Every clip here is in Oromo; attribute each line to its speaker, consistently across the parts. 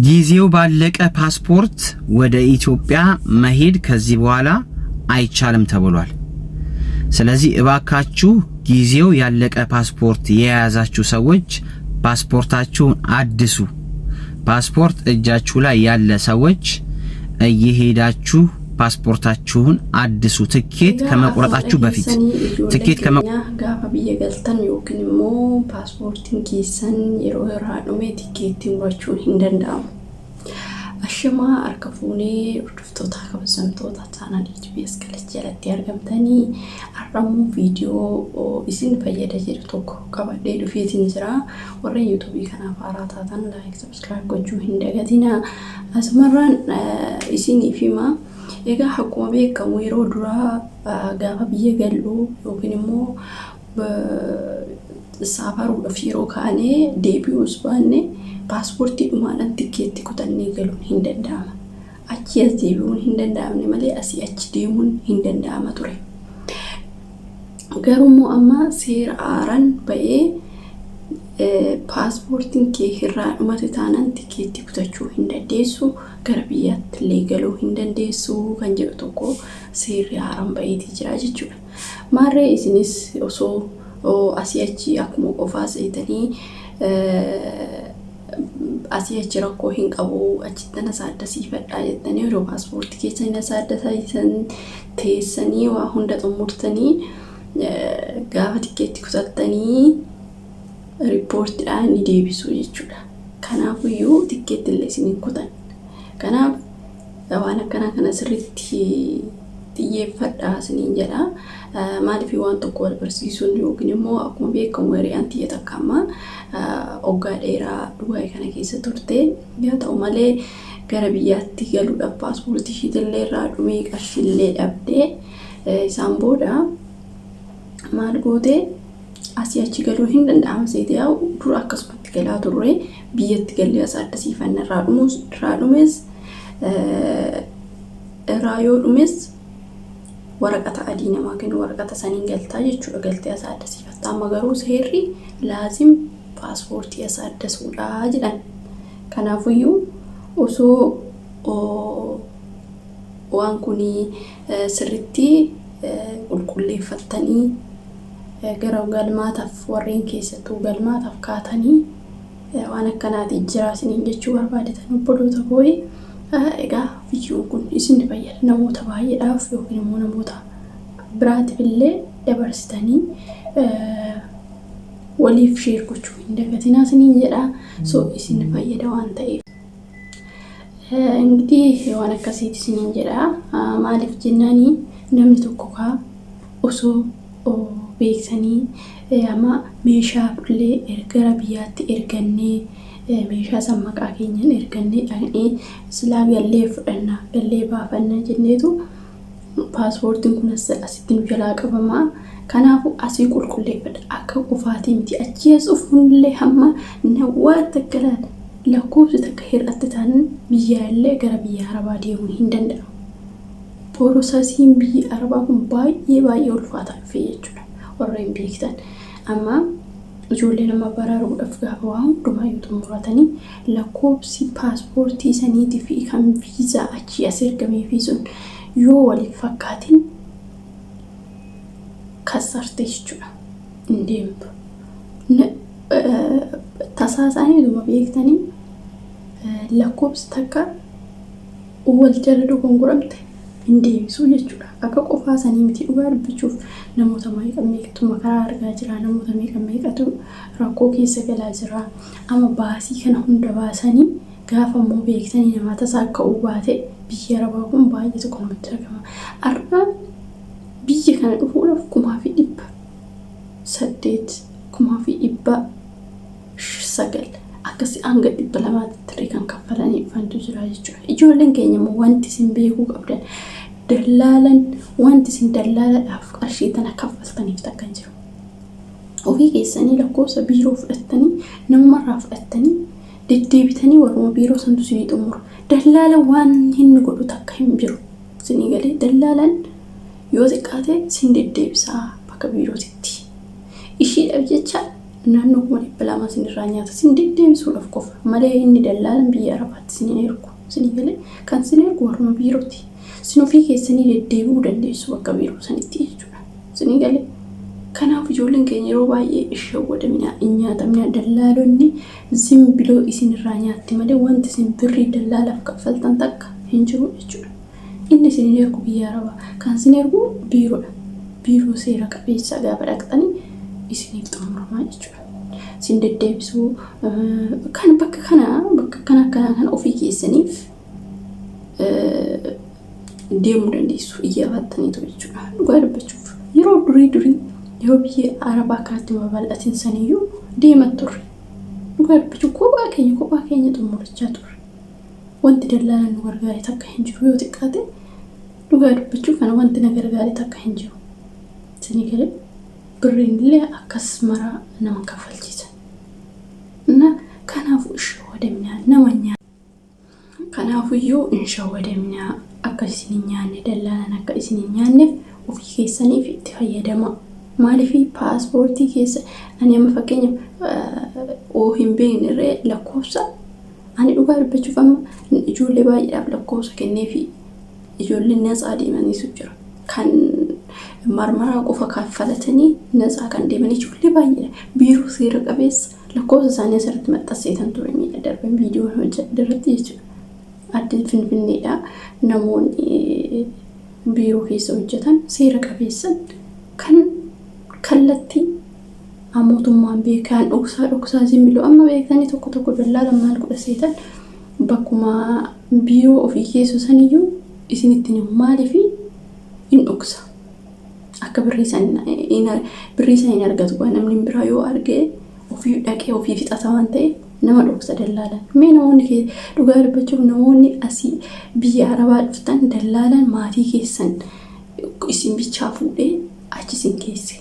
Speaker 1: ጊዜው ባለቀ ፓስፖርት ወደ ኢትዮጵያ መሄድ ከዚህ በኋላ አይቻልም ተብሏል። ስለዚህ እባካችሁ ጊዜው ያለቀ ፓስፖርት የያዛችሁ ሰዎች ፓስፖርታችሁን አድሱ። ፓስፖርት እጃችሁ ላይ ያለ ሰዎች እየሄዳችሁ ፓስፖርታችሁን አድሱ። ትኬት
Speaker 2: Egaa akkuma
Speaker 1: ከመቁረጣችሁ በፊት
Speaker 2: dhageessanii ijoolleen
Speaker 1: ትኬት
Speaker 2: keenya gaafa biyya galtan yookiin immoo paaspoortiin keessan yeroo irraa dhume tikkeettii murachuun hin danda'amu. Ashamaa, harka fuunee hordoftoota kabajamtoota chaanal YouTube Askalach jalatti argamtanii, har'ammoo viidiyoo isin fayyada jedhu tokko qabadhee dhufeetiin jira. Warreen YouTube kanaaf haaraa taatan like, subscribe gochuu hin dagatinaa. Asumarraan isiniif hima. Egaa akkuma beekamu yeroo duraa gaafa biyya gallu yookiin immoo saafaruudhaaf yeroo kaanee deebi'uus baanne paaspoortii dhumaadhaan tikkeetti kutannee galuun hin danda'ama. Achi as deebi'uun hin danda'amne malee asii achi deemuun hin danda'ama ture. Garuu amma seera haaraan ba'ee paaspoortiin kee irraa dhumate taanaan tikkeettii kutachuu hin dandeessu, gara biyyaatti illee galuu hin dandeessu kan jedhu tokko seerri haaraan ba'eetii jira jechuudha. Maarree isinis osoo asii achi akkuma qofaa seetanii asii achi rakkoo hin qabu, achitti na saaddasiifadhaa jettanii yeroo paaspoortii keessan na saaddasiisan teessanii waa hunda xumurtanii gaafa tikkeetti kutattanii riippoortiidhaan ni deebisu jechuudha. Kanaafiyyuu tikkeetti illee isin hin kutan. Kanaaf waan akkanaa kana sirriitti xiyyeeffadhaa isiniin jedha. Maaliif waan tokko wal barsiisuun yookiin immoo akkuma beekamu hiriyaan tiyya takka amma waggaa dheeraa Dubaay kana keessa turte. Haa ta'u malee gara biyyaatti galuudhaaf paaspoortii ishiitillee irraa dhumee qarshiillee dhabdee isaan booda maal goote? Asii achi galuu hin danda'ama seete, yaa'u dura akkasumatti galaa turre, biyyatti gallee as addasiifanna, irraa dhumus irraa dhumes irraa yoo dhumes waraqata adii namaa kennu, waraqata saniin galtaa jechuudha, galtee as addasiifatta. Amma garuu seerri laazim paaspoortii as addasuudha jedhan. Kanaafuyyuu osoo waan kun sirritti qulqulleeffattanii gara galmaataaf warreen keessattuu galmaataaf kaatanii waan akkanaati jira isiniin jechuu barbaadetan, obboloota kooyi. Egaa viidiyoon kun isin fayyada namoota baay'eedhaaf yookiin immoo namoota biraatiif illee dabarsitanii waliif share gochuu hin dagatinaa isiniin jedha. So isin fayyada waan ta'eef. እንግዲህ waan akkasiiti isiniin jedha. Maaliif jennaanii namni tokko kaa osoo beeksanii amma meeshaa illee gara biyyaatti ergannee, meeshaa san maqaa keenyaan ergannee dhaqnee silaa gallee fudhanna, gallee baafanna jenneetu paaspoortiin kun asitti nu jalaa qabamaa. Kanaafuu asii qulqulleeffadha. Akka qofaatii miti, achi as dhufuunillee hamma waa takka lakkoofsi takka hir'atte taanaan biyyaa illee gara biyya Arabaa deemuu hin danda'amu. Processiin biyya Arabaa kun baay'ee baay'ee ulfaataa dhufe jechuudha. Warreen beektan. Amma ijoollee nama baraaruudhaaf gaafa waa hundumaayyuu xumuratanii lakkoofsi paaspoortii saniitii fi kan viizaa achii as ergamee fi sun yoo waliif fakkaatin kassarte jechuudha. Hin deemtu. Tasaasaaniituma beektanii lakkoofsi takka wal jala dogongoramte hin deebisuu jechuudha. Akka qofaa sanii miti, dhugaa dubbachuuf namoota meeqa meeqatu makaraa argaa jira, namoota meeqa meeqatu rakkoo keessa galaa jira. Amma baasii kana hunda baasanii gaafa immoo beektanii namaa tasaa ka'uu baate biyya Arabaa kun baay'ee tokko namatti dhagama. Har'a biyya kana dhufuudhaaf 1800, 1900, akkasii hanga 200tti illee kan kaffalanii dhufantu jira jechuudha. Ijoolleen keenya immoo wanti isin beekuu qabdan, dallaalan wanti isin dallaaladhaaf qarshii tana kaffaltaniif takka hin jiru. Ofii keessanii lakkoofsa biiroo fudhattanii, namumarraa fudhattanii deddeebitanii warruma biiroo santu isinii xumura. Dallaala waan inni godhu takka hin jiru. Isinii galee? Dallaalan yoo xiqqaate sin deddeebisaa bakka biirootitti. Ishiidhaaf jecha Naannoo 200,000 isinirraa nyaata. Isin deddeebisuudhaaf qofa malee inni dallaalan biyya Arabaatti isin hin ergu. Isinii galee kan isin ergu warruma biirooti. Isin ofii keessanii deddeebi'uu dandeessu bakka biiroo sanitti jechuudha. Isinii galee. Kanaaf ijoolleen keenya yeroo baay'ee hin shawwadaminaa, hin nyaatamnaa. Dallaalonni zim biloo isinirraa nyaatti malee wanti isin birrii dallaalaaf kaffaltan takka hin jiru jechuudha. Inni isin hin ergu biyya Arabaa. Kan isin ergu biiroodha. Biiroo seera qabeessa gaafa dhaqxanii isiniif xumuramaa jechuudha. Isin deddeebisuu kan bakka kana bakka kana akkanaa kana ofii keessaniif deemuu dandeessu iyyaafattaniitu jechuudha. Dhugaa dubbachuuf yeroo durii durii yeroo biyya Arabaa kanatti babal'atin saniyyuu deema turre. Dhugaa dubbachuuf kophaa keenya xumurachaa turre. Wanti dallaalaan nu gargaare takka hin jiru yoo xiqqaate dhugaa dubbachuuf kana wanti na gargaare takka hin jiru. Isinii galee birriin illee akkas maraa nama kaffalchiisa. Na kanaafuu shawwadamnaa nama nyaa. Kanaafuyyuu hin shawwadamnaa, akka isin hin nyaanne, dallaalaan akka isin hin nyaanneef ofii keessaniif itti fayyadama. Maaliif paaspoortii keessa ani amma fakkeenyaaf oo hin beekne irree lakkoofsa ani dhugaa dubbachuuf amma ijoollee baay'eedhaaf lakkoofsa kenneefi ijoolleen natsaa deemaniitu jira. Kan marmaraa qofa kaffalatanii natsaa kan deeman ijoollee baay'eedha. Biiroo seera qabeessa lakkoofsa isaanii asirratti maxxanseetan ture miidha darban viidiyoon hojjedhe irratti jechuudha. Adda Finfinneedha. Namoonni biiroo keessa hojjetan seera qabeessan kan kallattii mootummaan beekan dhoksaa dhoksaa zimbiloo amma beektanii tokko tokko dallaala maal godha seetan bakkuma biiroo ofii keessa saniyyuu isinitti himu maaliifi hin dhoksa. Akka birrii san hin argatu namni biraa yoo arge ofii dhaqee ofii fixata waan ta'eef nama dhoksa dallaalan. Mee namoonni dhugaa dubbachuuf namoonni asii biyya Arabaa dhuftan dallaalan maatii keessan isin bichaa fuudhee achi isin keesse.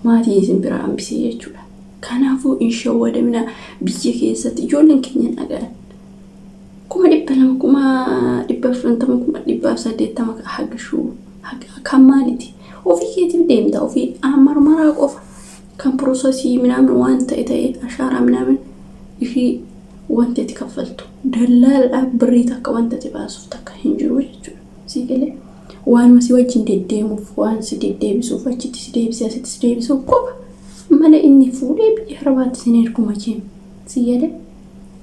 Speaker 2: Maatii isin biraa hambisee jechuudha. Kanaafuu hin shawwadamina biyya keessatti ijoolleen keenya dhagahan. 200,000, 400,000, 180,000 hagashuu kan maaliiti? Ofii keetiif deemta ofii marmaraa qofa kan process minaamin waan ta'e ta'e ashaaraa minaamin ishii wanti ati kaffaltu dallaalaadhaaf birrii takka wanta ati baasuuf takka hin jiru jechuudha. Sii galee waanuma si wajjin deddeemuuf waan si deddeebisuuf achitti si deebisee asitti si deebisuuf qofa malee inni fuudhee biyya Arabaatti sin ergu macheem. Si galee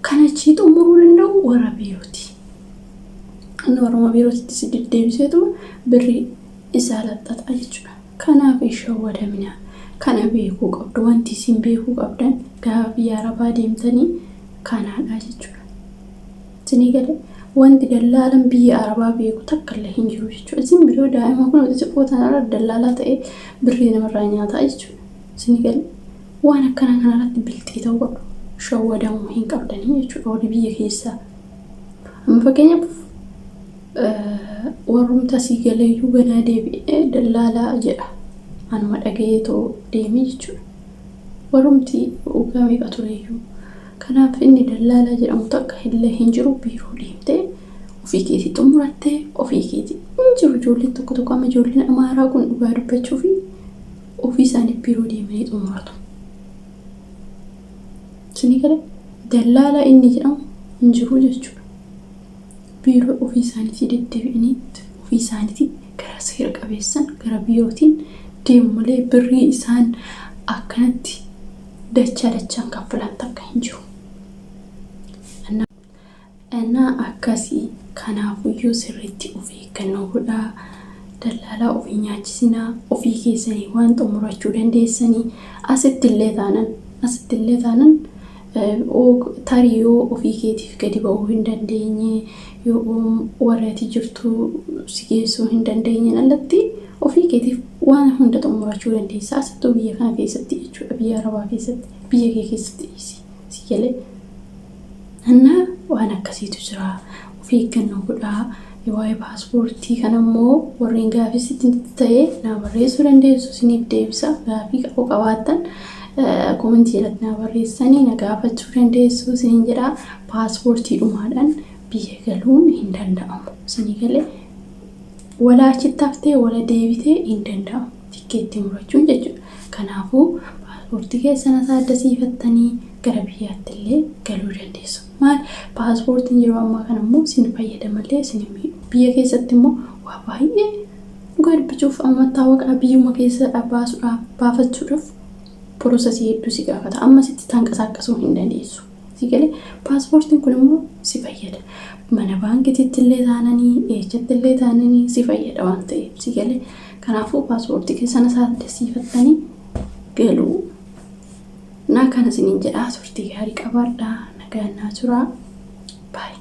Speaker 2: kan achii xumuruu danda'u warra biirooti. Inni warra biirootitti si deddeebiseetuma birrii isaa laxxaxa jechuudha. Kanaaf hin shawwadamina. Kana beekuu qabdu. Wanti isin beekuu qabdan gaafa biyya Arabaa deemtanii kanaadha jechuudha. Isinii galee wanti dallaalan biyya Arabaa beeku takka illee hin jiru jechuudha. Isin biroo daa'ima kun xixiqqoo tanarra dallaalaa ta'ee birrii namarraa nyaataa jechuudha. Isinii galee waan akkana kanarratti bilxii ta'uu qabdu. Shawwadamuu hin qabdanii jechuudha warri biyya keessaa. Amma fakkeenyaaf warrumti asii galeeyyuu ganaa deebi'ee dallaalaa jedha. Anuma dhaga'ee too deemee jechuudha. Warrumti waggaa meeqa tureyyuu. Kanaaf inni dallaalaa jedhamu takka illee hin jiru biiroo deemtee ofii keetii xumurattee ofii keetii hin jiru ijoolleen tokko tokko amma ijoolleen Amaaraa kun dhugaa dubbachuu fi ofii isaanii biiroo deemanii xumuratu. Isinii galee dallaalaa inni jedhamu hin jiru jechuudha. Biiroo ofii isaaniitii deddeebi'anii ofii isaaniitii gara seera qabeessan gara biirootiin deemu malee birrii isaan akkanatti dachaa dachaan kaffalan takka hin jiru. Innaa akkasii kanaafuyyuu sirriitti of eeggannoo godhaa. Dallaalaa ofii nyaachisinaa ofii keessanii waan xumurachuu dandeessanii asitti illee taanan tarii yoo ofii keetiif gadi ba'uu hin dandeenye yoo warri ati jirtu si geessuu hin dandeenyeen alatti ofii keetiif waan hunda xumurachuu dandeessa asittuu biyya kana keessatti jechuudha biyya Arabaa keessatti biyya kee keessatti dhiisi si galee. Innaa waan akkasiitu jira of eeggannoo godhaa. Waa'ee paaspoortii kana immoo warreen gaafii sitti ta'e naa barreessuu dandeessu isiniif deebisa. Gaafii qabu qabaattan comment jalatti naa barreessanii na gaafachuu dandeessu isiniin jedha. Paaspoortii dhumaadhaan biyya galuun hin danda'amu. Isinii galee wala achitti haftee wala deebitee hin danda'amu. Tikkeettii murachuun jechuudha. Kanaafuu Paaspoortii keessan addasiifattanii gara biyyaatti illee galuu dandeessu. Maal, paaspoortiin yeroo ammaa kana immoo isin fayyada malee isin hin miidhu. Biyya keessatti immoo waa baay'ee, dhugaa dubbachuuf, amma mattaawaqaa biyyuma keessa baasuudhaaf, baafachuudhaaf processii hedduu si gaafata. Amma sitti tanqasaaqasuu hin dandeessu. Si galee, paaspoortiin kun immoo si fayyada. Mana baankiitti illee taananii, eessatti illee taananii si fayyada waan ta'eef, si galee. Kanaafuu paaspoortii keessan addasiifattanii galuu. Naa kana isiniin jedhaa, turtii gaarii qabaadhaa. Nagaan naa turaa. Baay'ee.